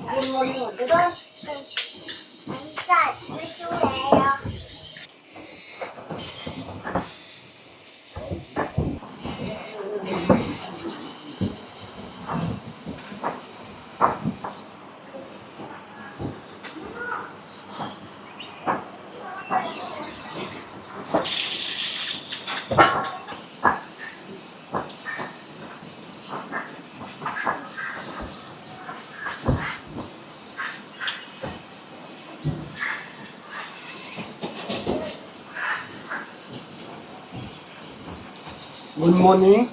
Good morning.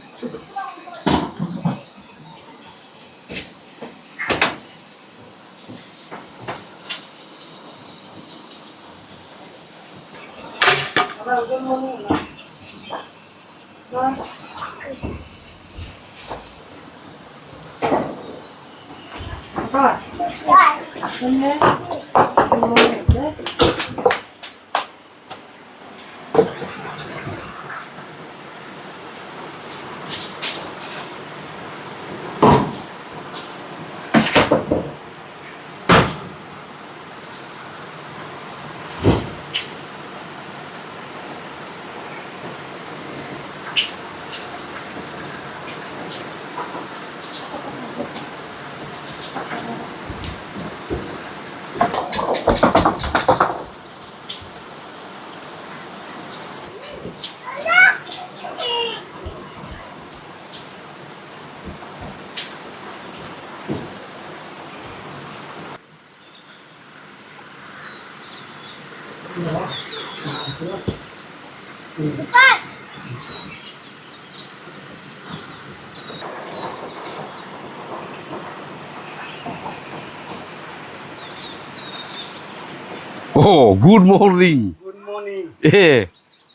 Oh, good morning. Good morning. Eh,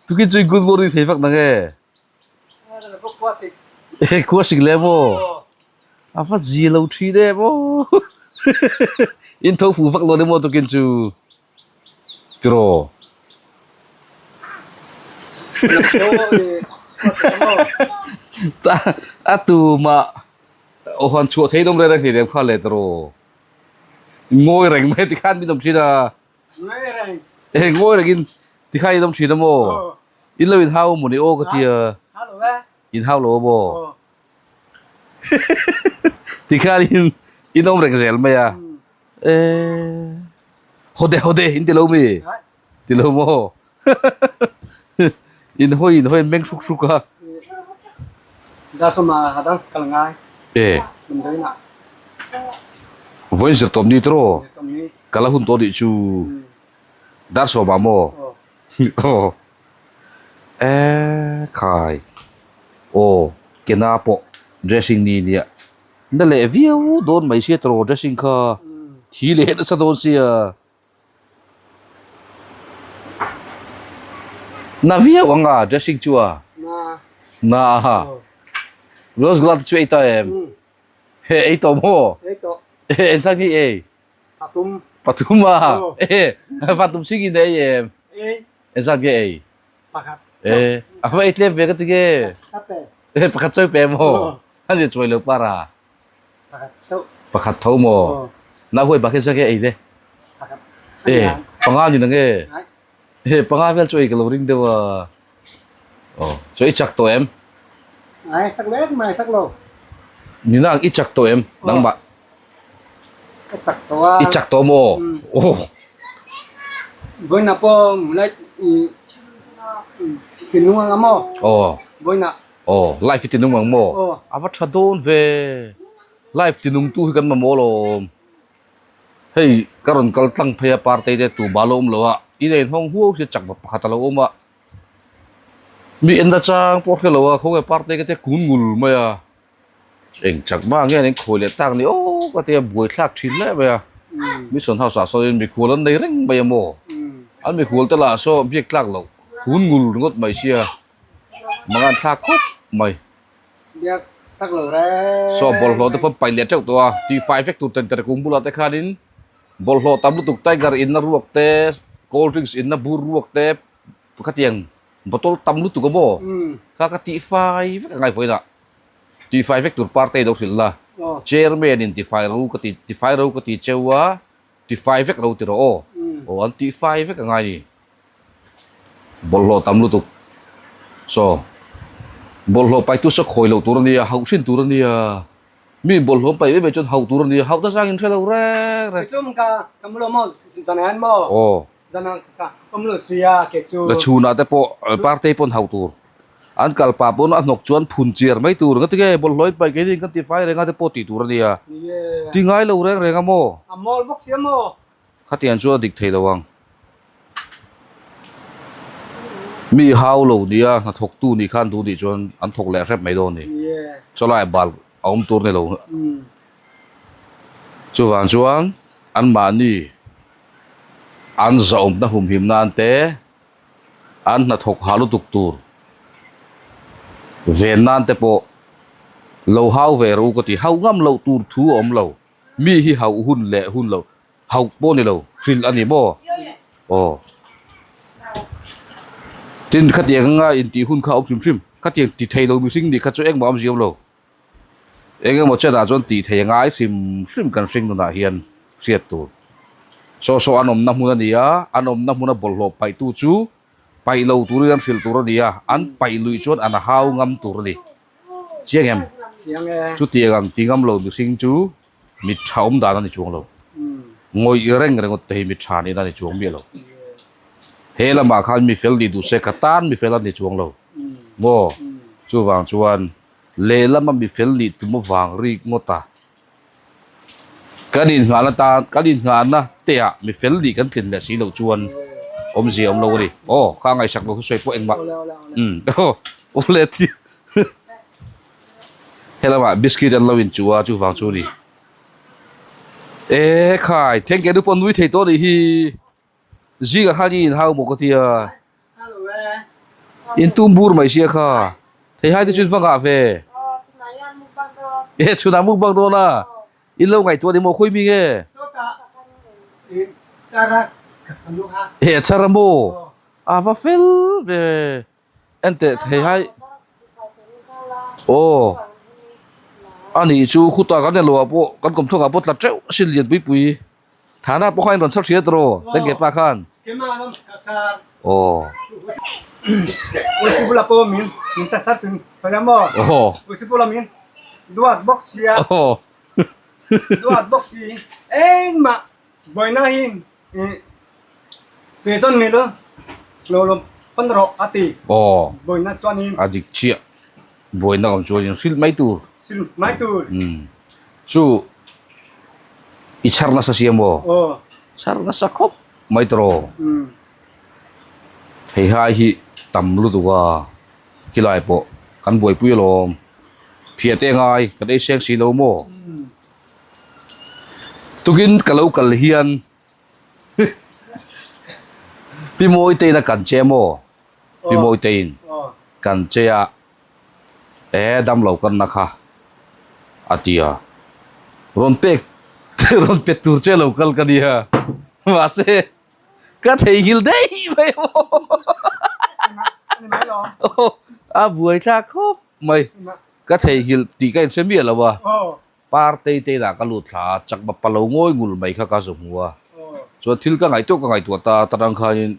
tukin chu good morning thei vak nang e. Eh, khua sik le maw? A va zi lo ṭhin em aw. In tho fu vak lo le maw tukin chu. Tiraw. A tu mah aw han chhuah thei dawm reng reng hleinem kha le tiraw. Ngawi reng mai tikhan min awm ṭhin a. Ngawi reng. Eh ngawi rengin tikhan in awm ṭhin a maw? In lo inhau maw ni aw ka tia. Hau lo e. In hau lo a maw? Tikhan in in awm reng zel mai a. Eh hawde hawde in ti lo mi? Ti lo maw? In hawi in hawi in meng hruk hruk a. Dasoma hadang kal ngai. Eh. Mundai na. Vawiin zir tawp ni tiraw? Zir tawp ni. Kala hun tawh nih chu. Dar sawmah maw? Aw. Eh khai. Aw kena pawh dressing ni nia. Na leh viau dawn mai sia tiraw dressing kha thi leh nasa dawn sia. Na viau ang a dressing chu a. Na. Na a. Rose gula te chu ei ta em? He ei tawh maw? Ei tawh. Engzat nge i ei? Pathum. Pathum a? E, pathum sing in ei em? Ei. Engzat nge ei? Pakhat. E, a va ei tlem ve ka ti nge? Pakhat pe. E, pakhat chawi pe maw? A ni chawi lo para. Pakhat tho. Pakhat tho maw? Na huai bak engzat nge ei le? Pakhat. E, panga ni na nge? E, panga vel chu ei ka lo ring deuh a. Aw, chu i chak tawh em? Ai sak lek mai sak lo. Nina i chak tawh em? Nangmah. Ka sak tawh a. I chak tawh maw? Aw. Vawiinah pawh mulai i tinung ang a maw? Aw. Vawiinah. Aw, life i tinung ang maw? Aw. A va tha dawn ve. Life tinung tu hi kan mamawh alawm. Hei ka rawn kal tlang phei a partei te tumah a lo awm lo a, in a inhawng huau si chak pakhat a lo awm a, mi en na chang pawh hre lo a khawnge partei ka tia kun ngul mai a, eng chak mah nge an inkhawi leh tak ni aw ka tia buai thlak thin hle mai a, mission house ah sawn in mikhual an nei reng mai a maw, an mikhual te lah saw biak tlak loh kun ngul ringawt mai sia mangan thlak khawp mai. Biak tak lo reng. Saw bawlhhlawh te pawn paih leh teuh tawh a, tih fai vek tur tenter kung bulah te khanin bawlhhlawh tam lutuk tiger inna ruak te, cold drinks inna bur ruak te khatiang bottle tam lutuk a maw kha ka tih fai vek a ngai vawiinah tih fai vek tur parte lo hrilh la. Chairman in tifai ro ka ti tifai ro ka ti cheu a, tifai vek lo ti rawh aw. Aw an tihfai vek angai ni. Bawlhhlawh tam lutuk. Saw bawlhhlawh paitu saw khawi loh tur a nia, hauh hrin tur a nia. Mi bawlhhlawh an paih mai mai chuan hauh tur a nia, hauh ta zangin hre lo reng reng. Keichu ka ka mu lo maw zan hian maw? Aw. Zan ah ka ka mu lo sia keichu. Ka chhunah te pawh partei pawn hauh tur. An kal pah pawn a hnawk chuan phun chiar mai tur. Ngatinge bawlhhlawh in paih keini kan ti fai reng a te pawh tih tur a nia. Ti ngai lo reng reng a maw? A mawl bawk sia maw? Khatiang chuan a dik thei lo ang. Mi hau lo nia hnathawktu nih khan duh nih chuan an thawk leh hrep mai dawn a ni. Chawlai bal a awm tur ni lo. Chuvang chuan anmahni an zahawmna humhim nan te an hnathawk ha lutuk tur ven nan te pawh lo hau ve rawh u ka ti. Hau ngam loh tur thu a awm lo. Mi hi hauh hun leh hun loh Hauh pawh ni lo, hrilh a ni maw? Aw. Tin, khatiang anga intih hun kha a awm hrim hrim. Khatiang ti thei lo mihring nih kha chu engmah a awm ziau lo. Eng emaw chenah chuan tih thei a ngai hrim hrim kan hring nunah hian hriat tur. Saw saw an awmna hmun a ni a, an awmna hmuna bawlhhlawh paihtu chu paih lo turin an hrilh tur a ni a, an paih luih chuan an hau ngam tur a ni. Chiang em? Chiang e. Chutiang ang ti ngam lo mihring chu mit tha awm dan a ni chuang lo. Ngawih reng ringawt te hi mit tha nih na ni chuang miah lo. He lamah khan mi fel nih duh se ka tan mi fel a ni chuang lo. Maw? Chuvang chuan lehlama mi fel nih tum avang rik ngawt a. Kan inngahna tan kan inngahna teah mi fel nih kan tlin leh si loh chuan awmzia awm lo a ni. Aw kha ngaihsak lo thusawi pawh engmah umm aw awle ti helamah biscuit an lo inchuh a chuvang chu a ni. E khai thenke nu pawh nui thei tawh a nih hi zingah khan i inhau maw ka tia in tum bur mai sia kha theihai te chu in va ngah ve e chhunah mukbang dawn a in lo ngaihtuah ni maw khawi mi nge e chhar a maw a va fel ve Enteh theihai aw a nih chu khutah kan elo ah pawh kan kawm thawk ah pawh tla teuh a sin lian pui pui thana pawh khan in rawn chhar hriat rawh tengge pa khan aw aw Aw a dik chiah buaina awm chuan in hrilh mai tur umm chu i chhar nasa si amaw chhar nasa khawp mai tawh hei hai hi tam lutuk a khilai pawh kan buaipui alawm phiah te ngai kan ei seng si lo maw. Tukin ka lo kal hian Pi Mawitein a kan che maw? Pi Mawitein kan che a, e damlo kan na kha a ti a, rawn pek rawn pe tur che lo kal ka nia mahse ka theihnghilh daih mai maw a buaithlak khawp mai ka theihnghilh tih ka inhre miah lo a. Partei te inah ka lut thla a, chakma pa lo ngawi ngul mai kha ka zu hmu a. Chuan thil ka ngaihtuah ka ngaihtuah ta ta rang khanin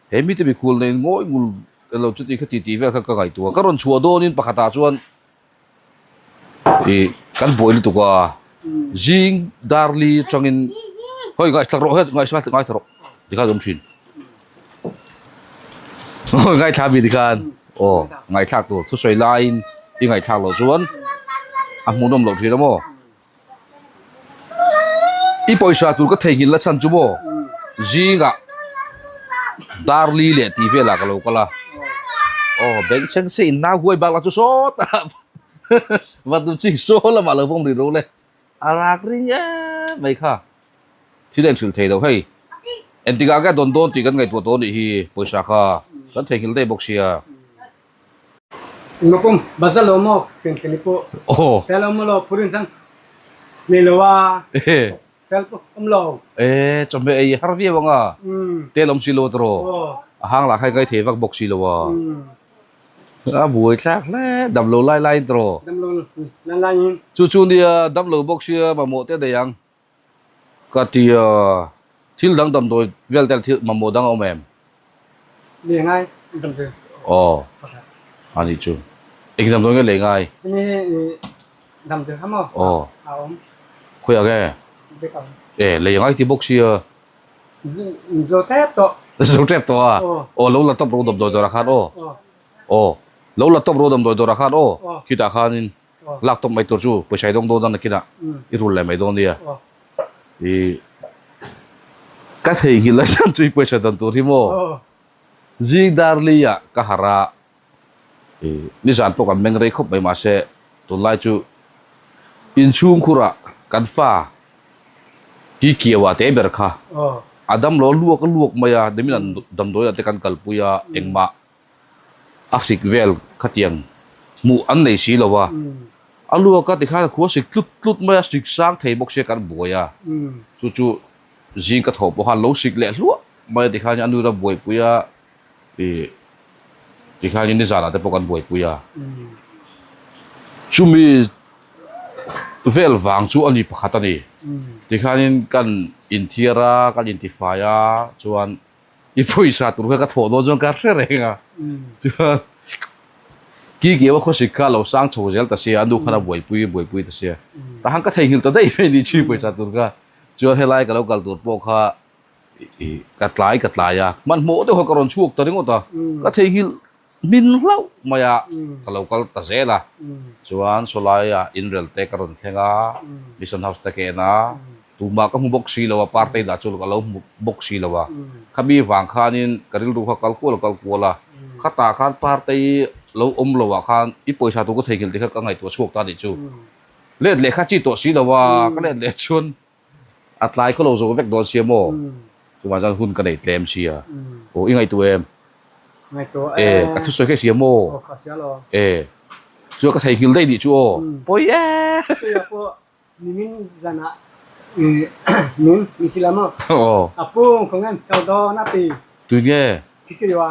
he mite mikhul neiin ngawi ngul elo chuti kha titi vel kha ka ngaihtuah a. Ka rawn chhuah dawnin pakhatah chuan ih kan buai lutuk a, zing darli atangin hawi ngaihthla rawh he ngaihthla ngaithla rawh tikhan awm thin. Ngaithla mi tikhan aw ngaihthlak tur thusawi laiin i ngaihthlak loh chuan a hmuhnawm loh thin a maw i pawisa tur ka theihnghilh la chhan chu maw zingah darli leh tih velah ka lo kal a aw bank cheng se in nau huai bak lah chu sawtah va duh chi saw lamah lo vawm rih ro le a rak ring em mai kha. Thil a inhrilh thei lo hei. Engtikah nge a dawn dawn tih kan ngaihtuah tawh a nih hi pawisa kha kan theihnghilh daih bawk sia. Ngawpawm bazar lo maw ken ken pawh tel awm lo phurin sang nei lo a tel pawh awm lo. E chawhmeh ei har viau ang a tel awm si lo tawh a hang lah kha i ngai thei vak bawk si lo a. A buai thlak hle damlo lai laiin tawh. Damlo lai laiin. Chu chu nia damlo bawk sia mamawh te nei ang ka ti a, thil dang damdawi vel te thil mamawh dang a awm em? Lei ngai damdawi. Aw a nih chu. Eng damdawi nge lei ngai? Hemi damdawi kha maw? Aw. A awm. Khawiah nge? Bag a awm. E lei ngai ti bawk sia. Zo tep tawh. Zo tep tawh a? Aw lo la tawp ro damdawi dawrah khan aw. Aw lo la tawp ro damdawi dawrah khan aw. Khitah khanin lak tawp mai tur chu pawisa i dawng dawn a nakinah i rul leh mai dawn nia. I ka theihnghilh a chuan chu i pawisa dan tur hi maw? Zing darli ah ka harh a, i nizan pawh kan meng rei khawp mai mahse tunlai chu inchhungkhurah kan fa Ki kiau ah te ber kha a damlo luak a luak mai a nimin an damdawi ah te kan kalpui a engmah a hrik vel khatiang hmuh an nei si lo a a luak a tikhan a khua sik tlut tlut mai a sik sang thei bawk sia kan buai a chu chu zing ka thawh pawh khan lo sik leh hluah mai a tikhan a nu ila buaipui a ih tikhan nizan ah te pawh kan buaipui a chumi. Vel vang chu a ni pakhat a ni. Tikhanin kan inthiar a, kan intifai a, chuan i pawisa tur kha ka thawh dawn chuan ka hre reng a. Chuan ki kiau a khawsik kha a lo sang chho zel ta sia, a nu khan a buaipui buaipui ta sia. Tahan ka theihnghilh ta daih mai ni chi pawisa tur kha. Chuan helai ka lo kal tur pawh kha ka tlai ka tlai a, hmanhmawh deuh kha ka rawn chhuak ta ringawt a, ka theihnghilh Hmin hlauh mai a, ka lo kal ta zel a. Chuan sawlaiah inrel te ka rawn thleng a, Mission House te ka en a, tumah ka hmu bawk si lo a, Partei dah chu ka lo hmu bawk si lo a. Khami vang khanin ka rilru kha kal kual a kal kual a, khatah khan Partei lo awm lo ah khan i pawisa tur ka theihnghilh tih kha ka ngaihtuah chhuak ta nih chu. Let leh kha chi tawh si lo a, ka let leh chuan A tlai khaw lo zawk vek dawn sia maw? Chuvang chuan hun ka nei tlem sia. Aw i ngaihtuah em? Ngaihtuah e. Ka thusawi kha i hria maw? Aw ka hria lo. E. Chuan ka theihnghilh daih nih chu aw. Pawi e. Puia pawh nimin zanah min min hrilh a maw? Aw. A pu khawngaih kal dawn a ti. Tui nge? Kikiwa.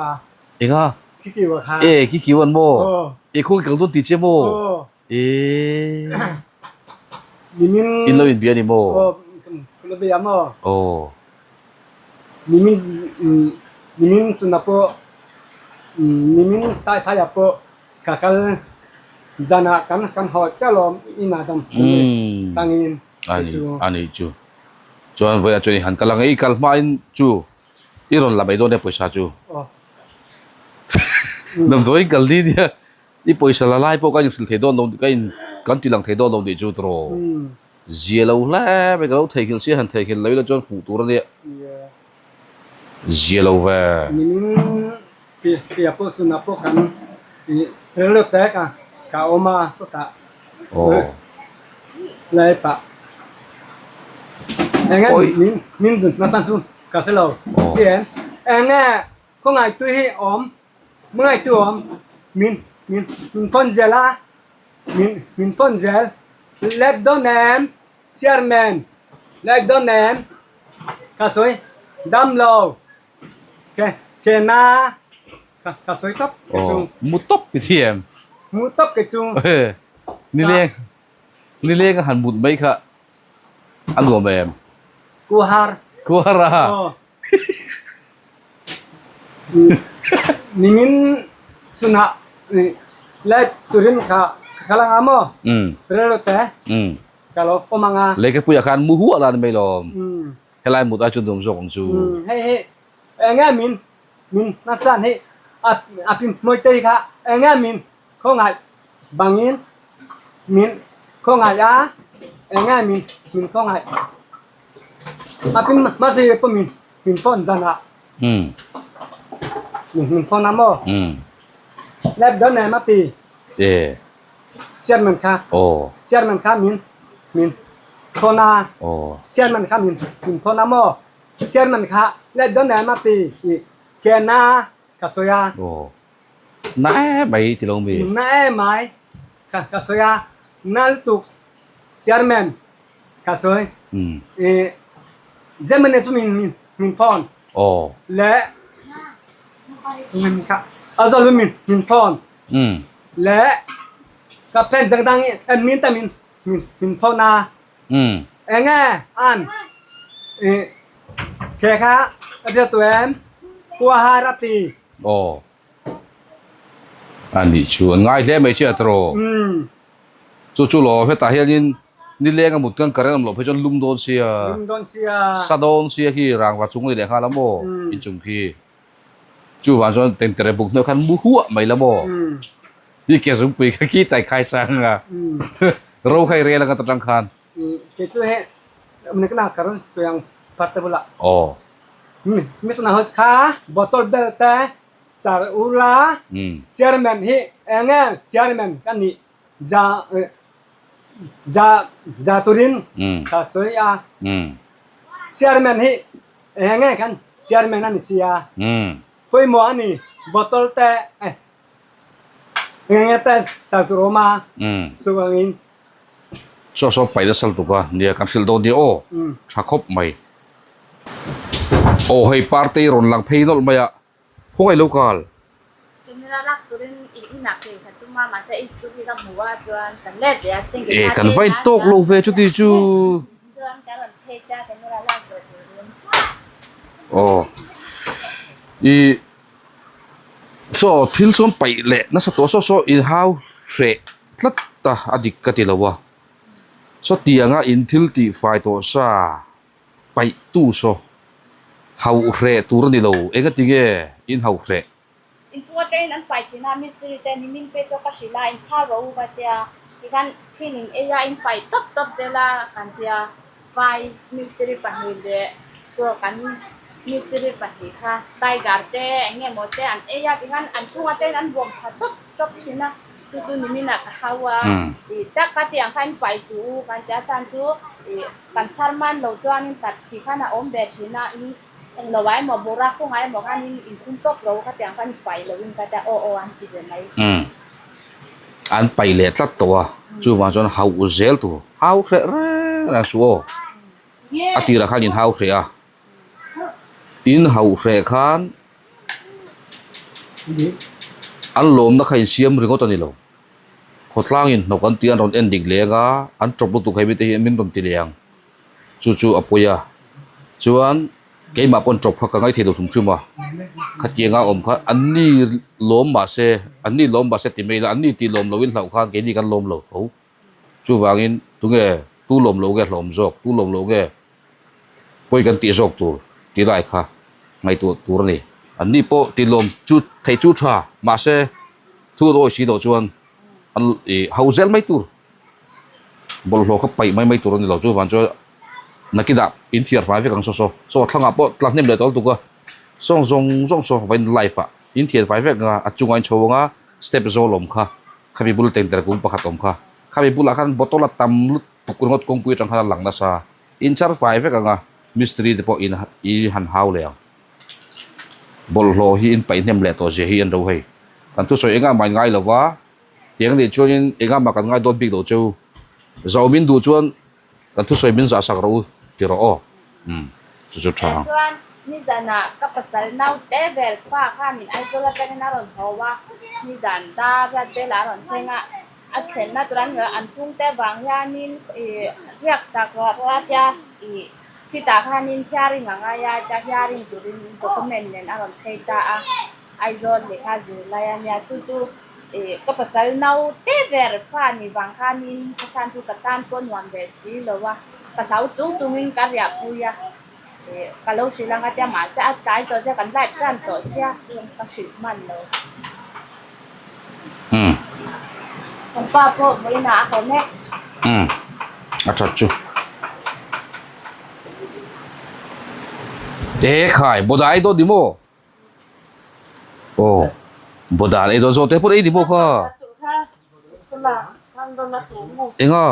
Enga? Kikiwa kha. E Kikiwa an maw? Aw. E khawngaih kal dawn ti che maw? Aw. Eee. Nimin. In lo inbia ni maw? Aw, ka lo bia maw? Aw. Nimin nimin chuna pawh nimin tai thai ah pawh ka kal zan ah kan kan haw chiah lawm in ah dam tangin Ani ani chu. Chuan vawiin ah chuan i han kal ang e, i kal hma in chu i rawn la mai dawn e pawisa chu. Aw. Damdawi in kal ni nia. I pawisa la lai pawh ka inhrilh thei dawn lo ka in kan ti lang thei dawn lo nih chu tawh zia lo hle mai ka lo theihnghilh sia han theihnghilh lo ila chuan fuh tur a nia zia lo ve. Nimin tia pawh chunah pawh kan rilru tek a ka awm a sawtah lai pah eng nge min min dun hmasa chu ka hre lo chian eng nge khawngaih tui hi awm Hmangaihtu awm min min min pawn zel a, min min pawn zel. Let dawn em chairman let dawn em ka sawi dam lo ke ke na ka ka sawi tawp ke chu. Mu tawp i thiam. Mu tawp ke chu. Nileng nileng a han mut mai kha a nuam em? Kuhar. Kuhar a. Nimin chunah let turin kha ka kal anga maw? Rilru te ka lo pawm anga. Lehkhapuiah khan mu huah la ni mai lawm. Helai mut ai chu nuam zawk ang chu. Hei hi enge min min hmasan hi a pin hmawite kha enge min khawngaih bangin min khawngaih a enge min min khawngaih. A pin hmasa pawh min min phone zan ah min min phone a maw let dawn em a ti chairman kha chairman kha min min phone a chairman kha min min phone a maw chairman kha let dawn em a ti i ken a ka sawi a na em mai ti lo mi na em mai ka ka sawi a na lutuk chairman Ka sawi. I Germany chu min min min thawn. Aw. Le min ka a zawl min min thawn. Le ka pen dang dang en min ta min min pho na enge an i ke kha a zia tu em Guwahati. Aw a nih chu an ngai hle mai chiah tawh chu chu lo hetah hianin nileng a mut kan current awm loh phei chuan lum dawn sia sa dawn sia khi rangva chung a ni leh nghal a maw inchung khi. Chuvang chuan tengtere buk hnuai khan mu huah mai la maw? Ni ke zungpui kha khi tai khai sang a. Ro khai rel anga ta tang khan. Kei chu he mne kana karon tuyang parte bula. Aw. Mi suna ho kha bottle bel te sar ula chairman hi enge chairman kan ni za za za turin ka soi a. Chairman hi Enge kan chairman a ni sia. Pawimawh a ni bottle te enge te sal tur awm a chuvangin. Chaw saw paih na sal tuk a nia kan hrilh dawn nia aw tha khawp mai. Aw hei partei rawn lang phei nawlh mai a. Khawngaih lo kal. Camera lak turin i inah phei khat tum a, mahse i scooty ka hmu a chuan kan let leh a thank you E kan vai tawk lo ve chuti chu. Chuan kan rawn phei ta camera lak tur turin. Aw i saw thil sawn paih leh nasa tawh saw saw in hau hreh tlat ta a dik ka ti lo a, sawtianga in thil tih fai tawh sa. Paih tu saw hauh hreh tur a ni lo, engati nge in hauh hreh? Inpung atangin an pai thin a, mistiri te nimin pe chu ka hrilh a, in chhar rawh u ka tia, tikhan thing in ei a, in paih tawp tawp zel a kan tia, vai mistiri pahnih leh pawh kan mistiri pahnih kha tiger te eng nge maw te an ei a, tikhan an chhung atangin an bawm tha tawp tawp thin a, chu chu nimin ah ka hau a, ih tak ka tih ang khan in paih suh u kan tia, chan chu ih. Kan chhar man lo chuanin tat tih khan a awm ve thin a, in englo ah emaw bura kawngah emaw khan in inkhum tawp lo ka tiang khan pai lo in ka tia aw aw an ti ve mai. Umm an pai leh tlat tawh a, chuvang chuan hauh zel tur hau hreh reng reng suh aw, a tirah khan in hau hreh a, in hauh hreh khan an lawmna kha insiam ringawt a ni lo. Khawtlangin hnawk an tih an rawn en dik leng a, an tawp lutuk hei mite hi min rawn ti leh ang. Chu chu a pawi a. Chuan keimah pawn tawp kha ka ngaithei lo hrim hrim a. Khatianga awm kha an ni lawm mahse, an ni lawm mahse ti mai ila, an ni tih lawm loin hlauh khan keini kan lawm lo tho. Chuvangin tunge tu lawm loh nge hlawm zawk, tu lawm loh nge pawi kan tih zawk tur tih lai kha ngaihtuah tur a ni. An ni pawh tih lawm chu theih chu tha mahse Thu an awi si loh chuan an ih hau zel mai tur bawlhhlawh kha paih mai mai tur a ni lo chuvang chuan nakinah in thiar fai vek ang saw saw saw thlangah pawh tla hnem leh tawh lutuk a sawng zawng zawng saw vawiin live ah in thiar fai vek anga a chungah in chho anga step zawl awm kha khami bul tengter kung pakhat awm kha khami bulah khan bottle a tam lutuk ringawt kawngpui atang khan a lang nasa in char fai vek anga mistiri te pawh in i han hau leh ang. Bawlhhlawh hi in paih hnem leh tawh zia hi an ro hei. Kan thusawi engah mah in ngai lo va, tiang nih chuanin engah mah kan ngai dawt bik loh cheu. Zau min duh chuan kan thusawi min zah sak rawh u ti rawh aw. Umm chu chu tha ang. Chuan nizanah ka pasal naute vel fa khanin Aizawl atangin a rawn haw a, nizan dar riat velah a rawn thleng a, a thlenna tur an an chhungte vang hianin ih riak sak rawh rawh a tia ih Khitah khanin hearing a ngai a, ta hearing turin document nen a rawn phei ta a, Aizawl lehkha zir lai a nia, chu chu ih ka pasal naute ber fa ni vang khanin a chhan chu ka tan pawh nuam ve si lo a, ka hlau chung chungin ka riah pui a, ih ka lo hrilh ang a tia mahse a tlai tawh sia kan light tan tawh sia ka hrilh hman lo. Kan pa pawh vawiinah a haw mek. Umm a that chu. E khai boda ei dawn ni maw? Aw boda an ei dawn zawh te pawh ei ni maw kha? Enga?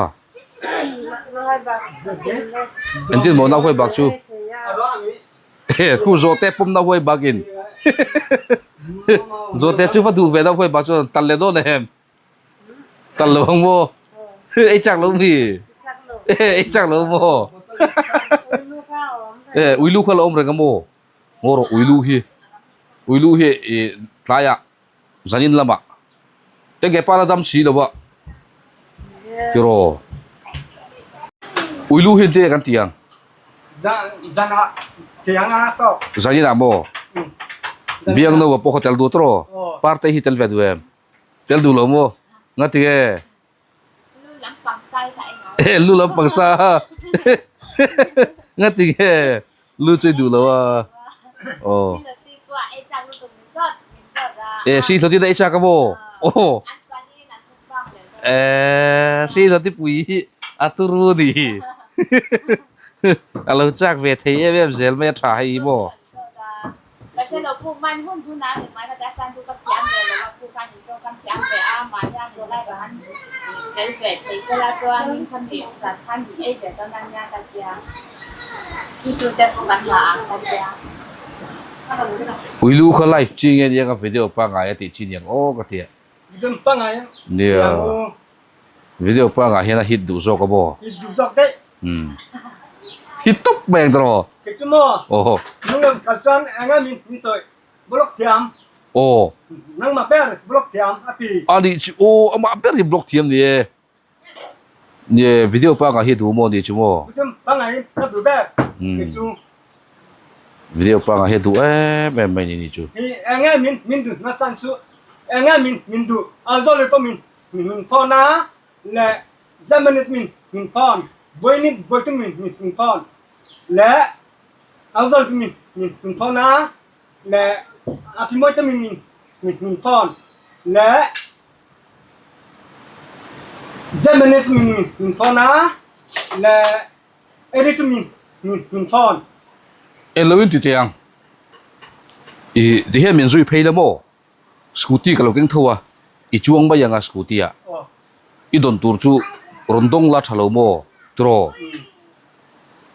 Engtin maw nau huai bak chu? E khu zawh te pawm nau huai bak in zawh te chu va duh ve nau huai bak chuan tal leh dawn em? Tal lo ang maw? Ei chak lo mi? Ei chak lo maw? E uilu kha la awm reng a maw? Ngaw rawh uilu hi. Uilu hi i tlaiah zanin lamah Tenge pa la dam si lo a tiraw Uilu hian te kan ti ang. Zanin ah maw Biang no pawh kha tel duh tawh Parte hi tel ve duh em tel duh lo maw nga ti nge Lu lampang sa nga ti nge Lu chu i duh lo a aw e si hlawt in a i chak a maw aw e si hlawt i pui hi a turu a ni a lo chak ve thei em em zel mai a tha hei hi maw. Uilu kha live chi nge nia ka video pangngai a tih chi niang aw ka tia. Nia video pangngai hian a hit duh zawk a maw. Umm hit tawp mai ang tawh aw. Aw. Anih chu aw amah ber hi block thiam ni e. Nie video pangngai hi duh maw ni chu maw. Umm video pangngai hi a duh em em mai ni ni chu. Germany min min phone, Boini Boitu min min min phone, le Auzol min min min phone a, le Apimoite min min min min phone, le Germany min min min phone a, le Eric min min min phone. Eng lo in ti teh ang. I ti hian min zui phei la maw? Scooty ka lo keng tho a, i chuang mai ang a scooty ah. I dawn tur chu rawn dawng la tha lo maw tiraw?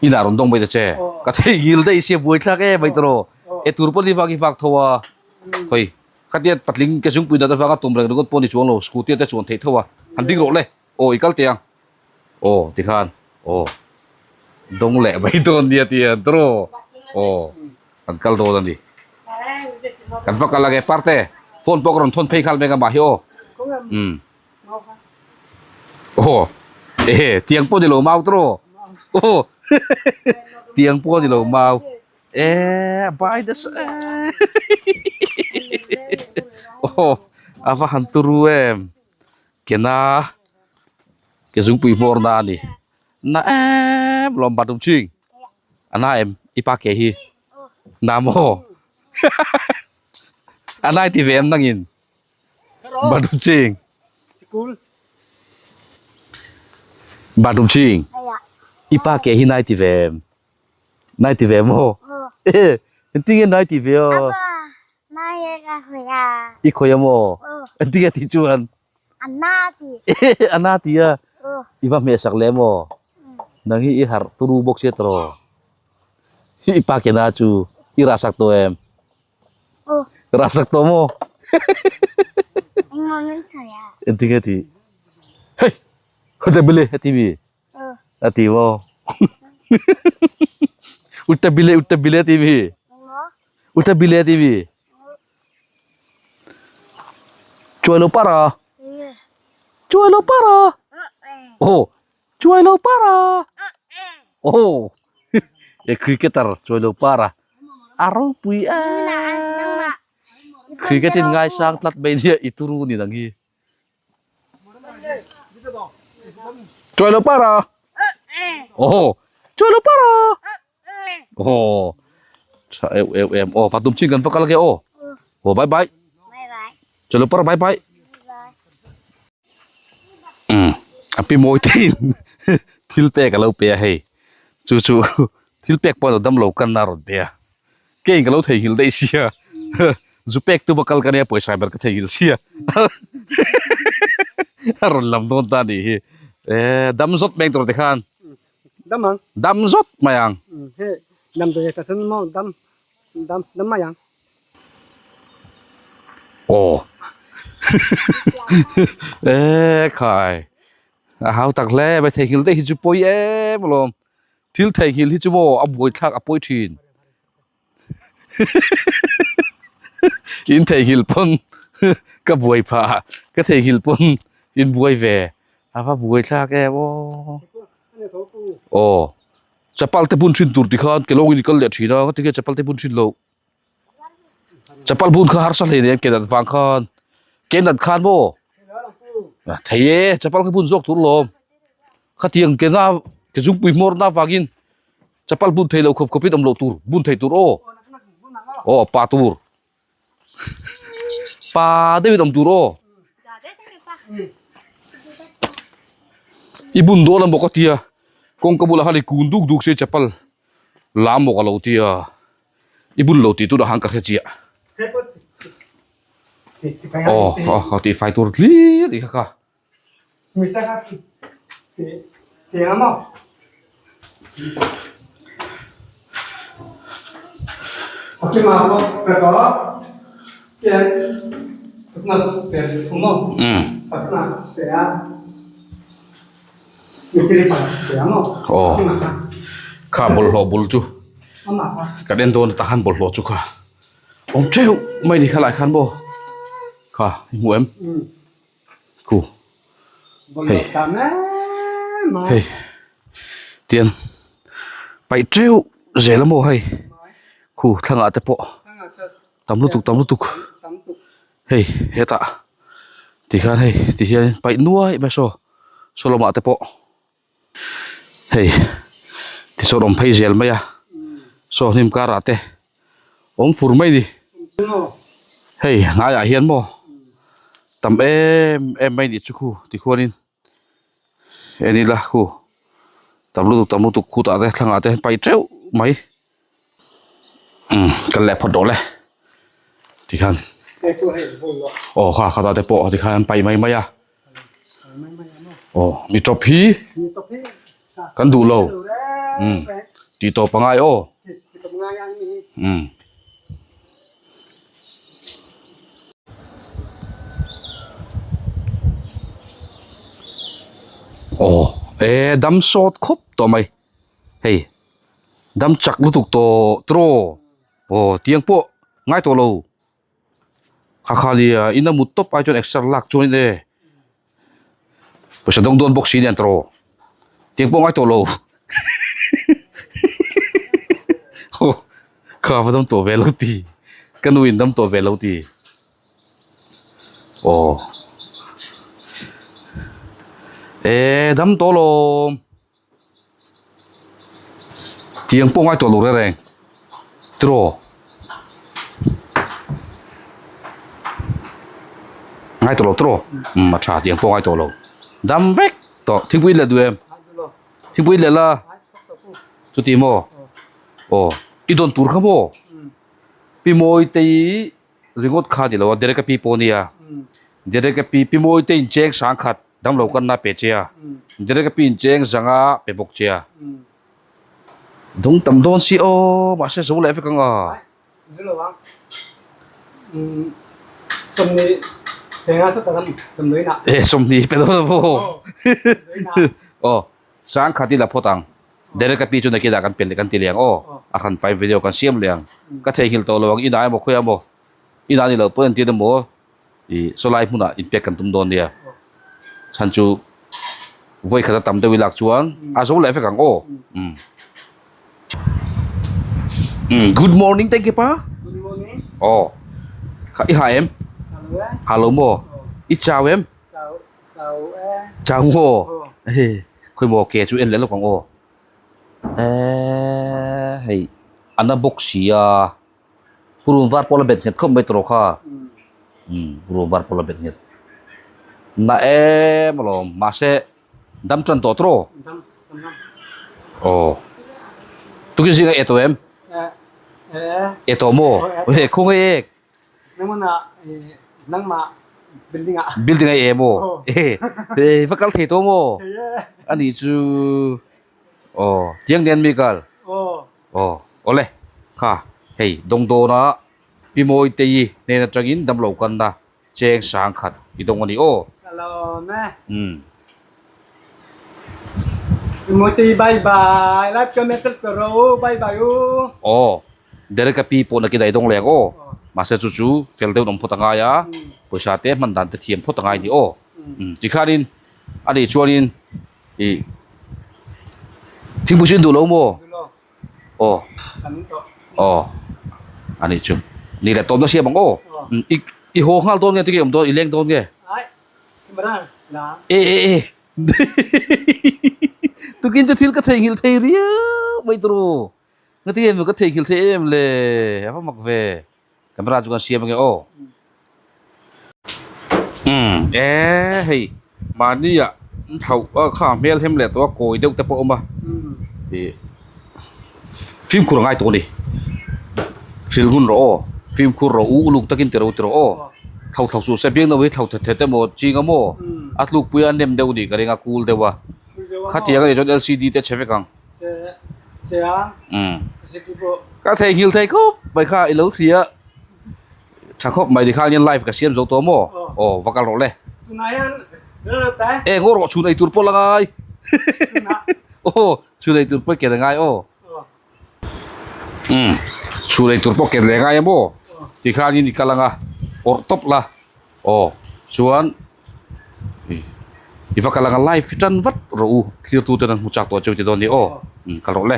Inah rawn dawng mai ta che. Ka theihngil daih sia buai thlak em mai tiraw? E tur pawh ni vak i vak tho a, khawi khatia patling ke zungpui dat avanga tum reng ringawt pawh ni chuang lo, scooty ah te chuan theih tho a, han ding rawh le. Aw i kal teh ang. Aw tikhan aw dawng leh mai dawn nia ti hian tawh aw kan kal dawn a ni. Kan va kal ange parte phone pawh ka rawn thawn phei nghal mek a mah hi aw. Umm aw ehe tiang pawh ni lo mau tawh aw tiang pawh ni lo mau e bai nasa e aw a va han turu em. Kena ke zungpui hmawr na a ni na em lawm bathroom chhing a na em i pa ke hi na maw a nai ti ve em nangin bathroom chhing bathroom chhing i pa ke hi nai ti ve em nai ti ve maw e engtin nge nai ti ve aw. I khawi a maw? Engtin nge tih chuan? A na ti. A na ti a? I va hmehsak leh maw? Nang hi i harh turu bawk sia tawh. I pa ke na chu i rahsak tawh em? Rahsak tawh maw? Engmaw min sawi a? Engtin nge tih? Hei! Hute bile a ti mi? A ti maw? Ute bile ute bile a ti mi? Ute bile a ti mi? Chuai lo para. Chuai lo para. Oh, chuai lo para. Oh. E cricketer chuai lo para. A ropui a. Cricket in ngaisang tlat mai nia i turu ni nang hi. Chuai lo para. Oh, chuai lo para. Oh. Tha eu eu em. Oh, fatum chin kan fakal ke oh. Oh, bye bye. Bye bye. Chuai lo para bye bye. A pi mawi te in thil pek a lo pe a hei. Chu chu thil pek pawh a lo dam lo kan a rawn pe a. Kei in ka lo theihnghilh daih sia. Zu pek tum a kal ka nia pawisa ber ka theihnghilh sia. A rawn lam dawn ta anih hi. E dam zawt mai ang tur tikhan. Dam ang. Dam zawt mai ang. He dam tur ka sen maw dam dam dam mai ang. Aw. E khai. A hau tak hle mai theihnghilh daih hi chu pawi em alawm. Thil theihnghilh hi chu maw a buaithlak a pawi thin. In theihnghilh pawn ka buai phah. Ka theihnghilh pawn in buai ve. A va buai thlak em aw. Aw. Chapal te bun thin tur tikhan kelawngin i kal leh thin a, ka tinge chapal te bun thin loh. Chapal bun kha harsa hle nen ke nat vang khan ke nat khan maw thei e chapal kha bun zawk tur lawm khatiang ke na ke zungpui hmawr na vangin chapal bun thei loh khawp khawpin awm loh tur bun thei tur aw aw pa tur pa deuhin awm tur aw i bun dawn a maw ka tia kawngka bulah khan i kun duk duk se chapal lam maw ka lo tia. I bun lo tih tunah khan ka hre chiah. Aw aw ka tih fai tur hlir i kha kha. Aw kha bawlhhlawh bul chu kan en dawn atah khan bawlhhlawh chu kha awm teuh mai ni khalai khan maw kha i hmu em khu hei hei tian paih teuh zel a maw hei khu thlangah te pawh tam lutuk tam lutuk. Hei hetah tikhan hei ti hian paih nuai mai saw saw lamah te pawh hei tisawn awm phei zel mai a saw hnim karah te awm fur mai ni hei hnaiah hian maw tam em em mai ni chu khu tikhuanin en ila khu tam lutuk tam lutuk khutah te thlangah te paih teuh mai. Umm kan leh phawt rawh le tikhan aw kha khatah te pawh tikhan an paih mai mai a aw mi tawp hi kan duh lo umm tih tawp a ngai aw umm. Aw e dam sawt khawp tawh mai hei. Dam chak lutuk tawh tiraw aw tiang pawh ngai tawh lo kha kha nia in a mut tawp ai chuan exer lak chuan in e pawisa dawng dawn bawk si nen tiraw tiang pawh ngai tawh lo aw kha va dam tawh ve lo ti ka nu in dam tawh ve lo ti aw e dam tawh lawm. Tiang pawh ngai tawh lo reng reng tiraw ngai tawh lo tiraw umm a tha tiang pawh ngai tawh lo dam vek tawh thingpui in let duh em thingpui in let la chuti maw aw i dawn tur kha maw pi mawi te hi ringawt kha ni lo a derek a pi pawh a nia derek a pi pi mawi te in cheng sang khat. Damlo kanna pe che a, Derek a pin cheng zanga pe bawk che a. Dawng tam dawn si aw, mahse zo leh vek ang a. E sawmhnih pe dawn a maw? Aw, sangkhat i la phawt ang. Derek a pi chu nakinah kan pe leh kan ti leh ang aw. A hran pai video kan siam leh ang. Ka theihnghilh tawh lo ang, inah emaw khawiah emaw, inah ni loh pawh entir emaw. Ih saw lai hmunah inpek kan tum dawn nia chhan chu vawi khat a tam deuh i lak chuan a zo leh vek ang aw umm umm good morning thank you pa aw kha i ha em ha lo maw i chau em chau maw hei khawi maw ke chu en leh lawk ang aw eee hei a na bawk sia. Purun var pawh la bet nghet khawp mai tawh kha umm purun var pawh la bet nghet na em alawm mahse dam tan tawh tawh aw tukin zinga e tawh em e tawh maw e khaw nge ek building a e maw e va kal thei tawh maw ani chu aw tiang nen mi kal. Aw awle kha hei dawng dawna Pi Mawitei hnen atangin damlo kanna cheng sang khat i dawng a ni aw. Ka lawm e. Umm. Pi Mawitei bye bye live comment sel pe ro bye bye u. Aw Derek a pi pawh nakin a i dawng leh ang aw. Mahse chu chu fel deuh awm phawt a ngai a, pawisa te hman dan te thiam phawt a ngai ni aw. Tikhanin a nih chuanin ih thingpui chu in duh lo maw? Aw aw a nih chu. Ni leh tawmna siam ang aw. I i haw nghal dawn nge tinge awm dawn i leng dawn nge? E e e tukin chu thil ka theihnghilh thei riau mai turu. Ngati em ka theihnghilh thei em le a va mak ve camera chu kan siam ange aw umm e hei mahni ah thloh a kha hmel hem leh tawh a kawi deuh te pawh a awm a ih fimkhur a ngai tawh a ni hrilh hun rawh aw fimkhur rawh u uluk takin ti ro ti rawh aw thlo thlo suh se biangno hi thlo thet thet emaw ching a maw a tlukpui a nem deuh a nih ka ring a kul deuh a khatiang a nih chuan L C D te a chhe vek ang. Ka theihnghilh thei khawp mai kha i lo hria tha khawp mai tikhan hian live ka siam zo tawh maw aw va kal rawh le e ngaw rawh chhun ei tur pawh la ngai aw chhun ei tur pawh ken a ngai aw umm chhun ei tur pawh ken leh a ngai a maw tikhan in i kal ang a awrh tawp la aw chuan. I va kal anga live hi tan vat rawh u thlir tu ten an hmu chak tawh cheu ti dawn ni aw umm kal rawh le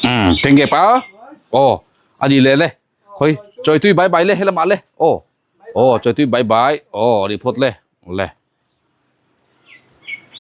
umm teng nge pa aw a ni leh le khawi chawi tui bai bai le helamah le aw aw chawi tui bai bai aw ri phawt le le.